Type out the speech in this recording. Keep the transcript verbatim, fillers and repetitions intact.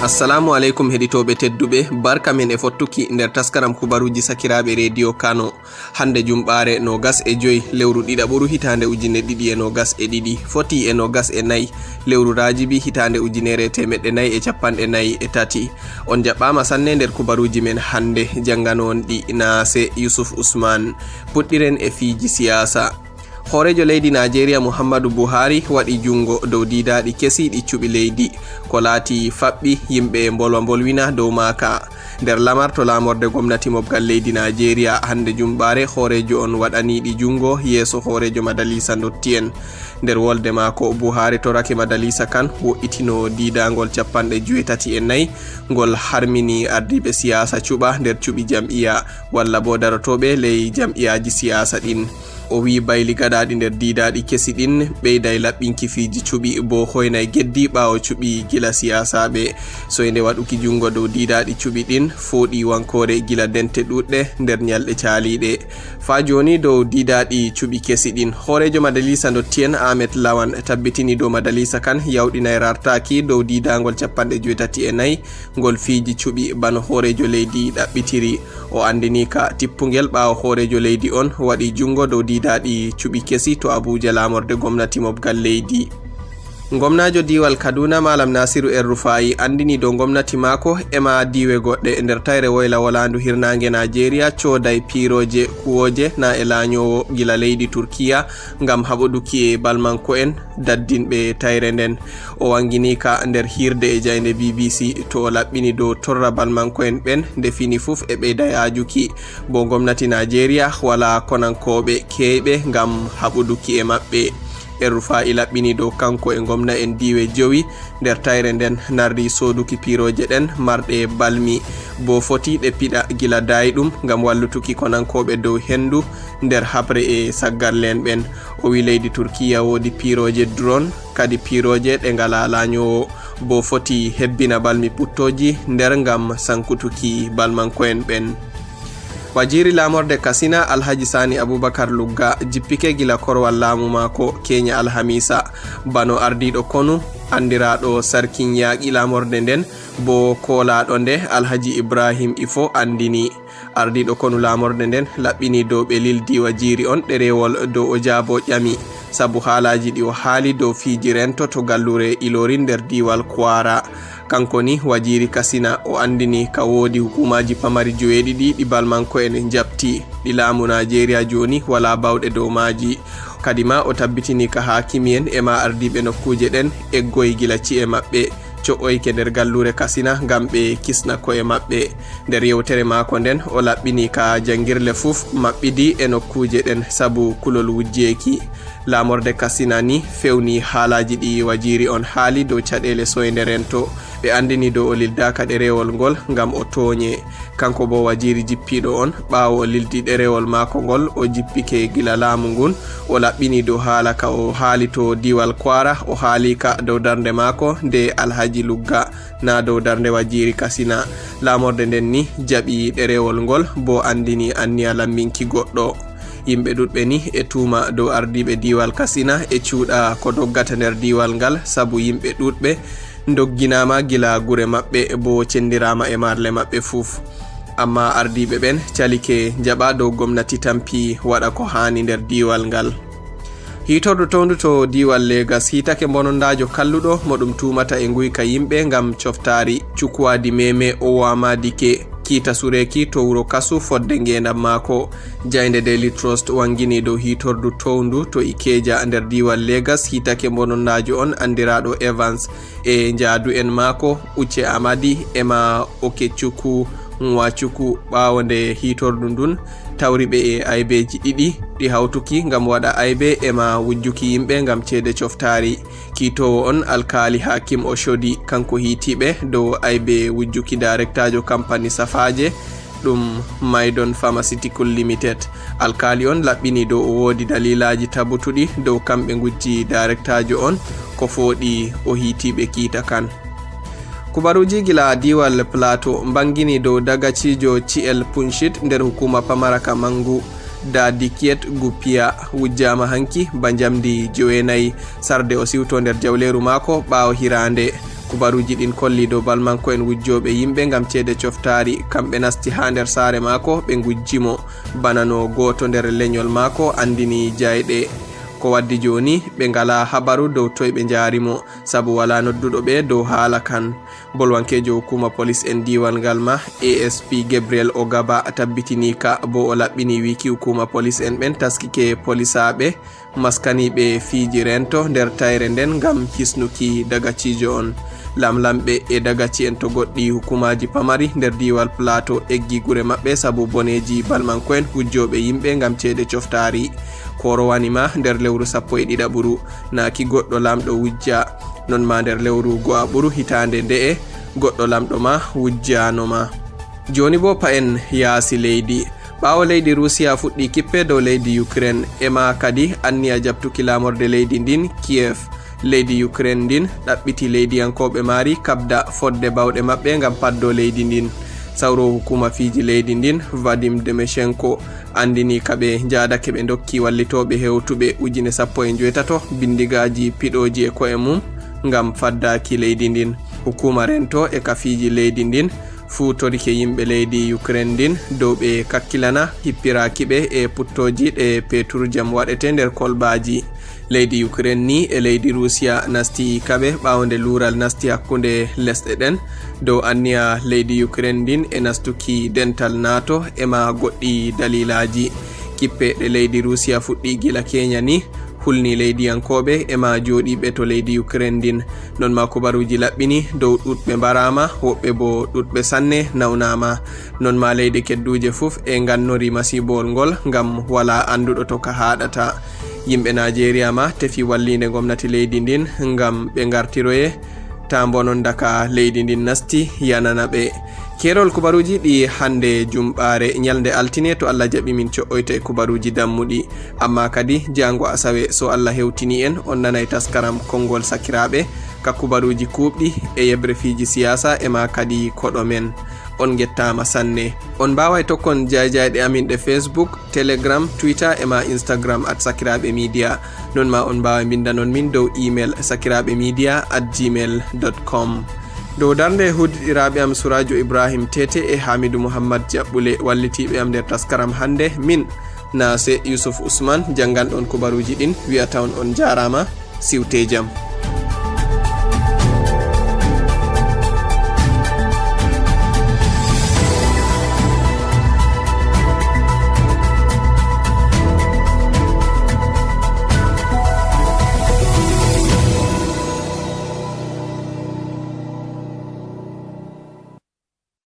Assalamu aleykum heɗitooɓe tedduɓe, barka men e fottuki nder taskaram kubaruuji sakiraaɓe Rediyo Kano. Hannde jumɓaare noogas e joy lewru ɗiɗaɓuru hitaande ujine ɗiɗi e noogas e ɗiɗi, foti e noogas e nayi lewru raajibi hitaande ujunere e teemeɗɗe nayi e capanɗe nayi e tati. On jaɓɓaama sanne nder kubaruuji men hannde, jannganoo on ɗi Naase Yusuf Usman. Puɗɗiren e fiiji siyaasa. Hooreejo leydi Naajeeriya Muhammadu Buhari waɗi junngo dow diidaaɗi kesi ɗi cuɓi leydi, ko laati faɓɓi yimɓe mbolwa mbolwina dow maaka. Nder lamar to laamorde gomnati mobgal leydi Naajeeriya hannde jumɓaare, hooreejo on waɗaniiɗi junngo yeeso hooreejo Madalisa Ndotti'en. Nder wolde maako, Buhari torake Madalisa Kan wo'itino diidaangol capanɗe joweetati e nayi ngol harmini ardiiɓe siyaasa cuɓa nder cuɓi jam'iya walla boo darotooɓe ley jam'iyaaji siyaasa ɗin. O wi'i bayli gaɗaaɗi nder diidaaɗi kesi ɗin ɓeyday laɓɓinki fiiji cuɓi, boo hoynay geddi ɓaawo cuɓi gila siyaasaaɓe. Soynde waɗuki junngo dow diidaaɗi cuɓi ɗin fooɗi wankoore gila dente ɗuuɗɗe nder nyalɗe caaliiɗe. Faa jooni dow diidaaɗi cuɓi kesi ɗin, hooreejo Madalisa Ndotti'en Ahmed Lawan tabbitini dow Madalisa Kan yawɗinay rartaaki dow diidaangol capanɗe joweetati e nayi ngol fiiji cuɓi bano hooreejo leydi ɗaɓɓitiri. O anndini ka tippungel ɓaawo hooreejo leydi on waɗi junngo dow diidaaɗi cuɓi kesi to Abuja laamorde gomnati mobgal leydi. Ngomnaajo diiwal Kaduna Malam Nasiru El Rufaa'i anndini dow ngomnati maako e ma diiwe goɗɗe nder tayre woyla wolaandu hirnaange Naajeeriya cooday piirooje kuwooje na e laanyoowo gila leydi Turkiya ngam haɓoduki e balmanko'en daddinɓe tayre nden. O wangini ka nder hiirde e jaynde B B C to o laɓɓini dow torra balmanko'en ɓen nde fini fuf e ɓeyda yaajuki. Bo ngomnati Naajeeriya walaa konankooɓe keeyɓe ngam haɓoduki e maɓɓe. El Rufaa'i laɓɓini dow kanko e ngomna'en diiwe jowi nder tayre nden narri sooduki piirooje ɗen marɗe balmi. Bo foti ɗe piɗa gila daayiɗum ngam wallutuki konankooɓe dow hendu nder haɓre e saggarle'en ɓen. O wi'i leydi Turkiya woodi piirooje drone, kadi piirooje ɗe ngalaa laanyoowo. Bo foti hebbina balmi puttooji nder ngam sankutuki balmanko'en ɓen. Wajiiri laamorde Kasina Alhaji Sani Abubakar Lugga jippike gila korwal laamu maako keenya Alhamiisa. Bano ardiiɗo konu, anndiraaɗo Sarkin Yaaƙi laamorde nden, bo koolaaɗo nde Alhaji Ibrahim Ifo anndini. Ardiiɗo konu laamorde nden laɓɓini dow ɓe lildi wajiiri on ɗereewol dow o jaabo ƴami, sabu haalaaji ɗi o haali dow fiiji rento to galluure Ilori nder diiwal Kwara. Kanko ni wajiiri Kasina o anndini ka woodi hukuumaaji pamari joweeɗiɗi ɗi balmanko'en jaɓti, ɗi laamu Naajeeriya jooni walaa bawɗe dow maaji. Kadi ma o tabbitini ka haakimi'en e ma ardiiɓe nokkuuje ɗen eggoy gila ci'e maɓɓe, co'oyke nder galluure Kasina ngam ɓe kisna ko'e maɓɓe. Nder yewtere maako nden, o laɓɓini ka jangirle fuf maɓɓidi e nokkuuje ɗen sabu kulol wujjeeki. Laamorde Kasina ni fewni haalaaji ɗi wajiiri on haali dow caɗeele soynde rento. Ɓe anndini dow o lildaaka ɗereewol ngol ngam o tooñe. Kanko bo wajiiri jippiiɗo on, ɓaawo o lildi ɗereewol maako ngol, o jippike gila laamu ngun, o laɓɓini dow haala ka o haali to diiwal Kwara, o haali ka dow darnde maako nde Alhaji Lugga, na dow darnde wajiiri Kasina. Laamorde nden ni jaɓi ɗereewol ngol, bo anndini anniya lamminki goɗɗo. Yimɓe ɗuɗɓe ni e tuuma dow ardiiɓe diiwal Kasina e cuuɗa ko doggata nder diiwal ngal, sabu yimɓe ɗuɗɓe ndogginaama gila gure maɓɓe, bo cendiraama e marle maɓɓe fuf. Amma ardiiɓe ɓen calike jaɓa dow gomnati tampi waɗa ko haani nder diiwal ngal. Hiitordu towndu to diiwal Legas hiitake mbonondaajo kalluɗo mo ɗum tuumata e nguyka yimɓe ngam coftaari. Cukwadi Meme Owamadike kiita sureeki to wuro kasu fodde ngeendam maako. Jaynde Daily Trust wangini dow hiitordu towndu to Ikeja nder diiwal Legas hiitake mbonondaajo on anndiraaɗo Evans e njaadu'en maako Uche Amadi e ma Okechukwu Nwachukwu ɓaawo nde hiitordu ndun tawri ɓe e aybeeji ɗiɗi ɗi hawtuki ngam waɗa aybe e ma wujjuki yimɓe ngam ceede coftaari. Kiitoowo on alkaali Hakim Oshodi kanko hiitiiɓe dow aybe wujjuki daarektaajo kampani safaaje ɗum Maidon Pharmaceutical Limited. Alkaali on laɓɓini dow o woodi daliilaaji tabutuɗi dow kamɓe ngujji daarektaajo on ko fooɗi o hiitiiɓe kiita kan. Kubaruuji gila diiwal Plateau mbangini dow dagaciijo ci'el Punshit nder hukuuma pamara ka Mangu. Dadi Kiet Gupiya wujjaama hanki ba njamndi joweenayi sarde o siwto nder jawleeru maako ɓaawo hiraande. Kubaruuji ɗin kolli dow balmanko'en wujjooɓe yimɓe ngam ceede coftaari, kamɓe nasti haa nder saare maako, ɓe ngujji mo, bana no gooto nder lenyol maako anndini jayɗe. Ko waddi jooni, ɓe ngalaa habaru dow toy ɓe njaari mo, sabu walaa nodduɗo ɓe dow haala kan. Bolwankeejo hukuuma polis en diiwal ngal ma, A S P Gabriel Ogaba, tabbitini ka, bo o laɓɓini wiiki hukuuma polis en ɓen taskike polisaaɓe maskaniiɓe fiiji rento nder tayre nden ngam hisnuki dagaciijo on. Lamlamɓe e dagaci'en to goɗɗi hukuumaaji pamari nder diiwal Plateau eggi gure maɓɓe sabu boneeji balmanko'en wujjooɓe yimɓe ngam ceede coftaari. Ko rowani ma nder lewru sappo e ɗiɗaɓuru, naaki goɗɗo lamɗo wujja. Non ma nder lewru go'aɓuru hitaande nde'e, goɗɗo lamɗo ma wujjaano ma. Jooni boo pa'en yaasi leydi. Ɓaawo leydi Ruusiya fuɗɗi kippe dow leydi Ukraine, e ma kadi anniya jaɓtuki laamorde leydi ndin Kiev, leydi Ukraine ndin ɗaɓɓiti leydiyankooɓe maari kaɓda fodde bawɗe maɓɓe ngam paddoo leydi ndin. Sawroowo hukuuma fiiji leydi ndin, Vadim Demeshenko, anndini ka ɓe njaadake ɓe ndokki wallitooɓe hewtuɓe ujine sappo e njoytato bindigaaji piɗooji e ko'e mum ngam faddaaki leydi ndin. Hukuuma rento e ka fiiji leydi ndin fuutorike yimɓe leydi Ukraine ndin dow ɓe kakkilana hippiraaki ɓe e puttooji ɗe peturjam waɗete nder kolbaaji. Leydi Ukraine ni e leydi Ruusiya nasti kaɓe ɓaawo nde luural nasti hakkunde lesɗe ɗen dow anniya leydi Ukraine ndin e nastuki dental nato e ma goɗɗi dalilaaji. Kippe ɗe leydi Ruusiya fuɗɗi gila keenya ni hulni leydiyankooɓe e ma jooɗiiɓe to leydi Ukraine ndin. Non ma kubaruuji laɓɓini dow ɗuɗɓe mbaraama, woɓɓe boo ɗuɗɓe sanne nawnaama. Non ma leyɗe kedduuje fuf e ngannori masiibowol ngol ngam walaa annduɗo to ka haaɗata. Yimɓe Naajeeriya ma tefi walliinde ngomnati leydi ndin ngam ɓe ngartiroye taa mbononda ka leydi ndin nasti yanana ɓe. Keerol kubaruuji ɗi hannde jumɓaare, ñalnde altine, to Allah jaɓi min co'oyta e kubaruuji dammuɗi. Amma kadi jaango asawe, so Allah hewtini en, on nanay taskaram Konngol Sakiraaɓe ka kubaruuji kuuɓɗi e yeɓre fiiji siyaasa e ma kadi koɗo men. On ngettaama sanne. On mbaaway tokkon jayjayɗe amin ɗe Facebook, Telegram, Twitter e ma Instagram at Sakiraaɓe Media. Non ma on mbaawa mbindanon min dow email sakiraaɓemedia@gmail.com. Dow darnde huudiɗiraaɓe am Suraajo Ibrahim Tete e Hamidu Muhammad Jaɓɓule, wallitiiɓe am nder taskaram hannde, min Naase Yusuf Usman, jannganɗon kubaruuji ɗin, wi'ata on on jaaraama, siwtee jam.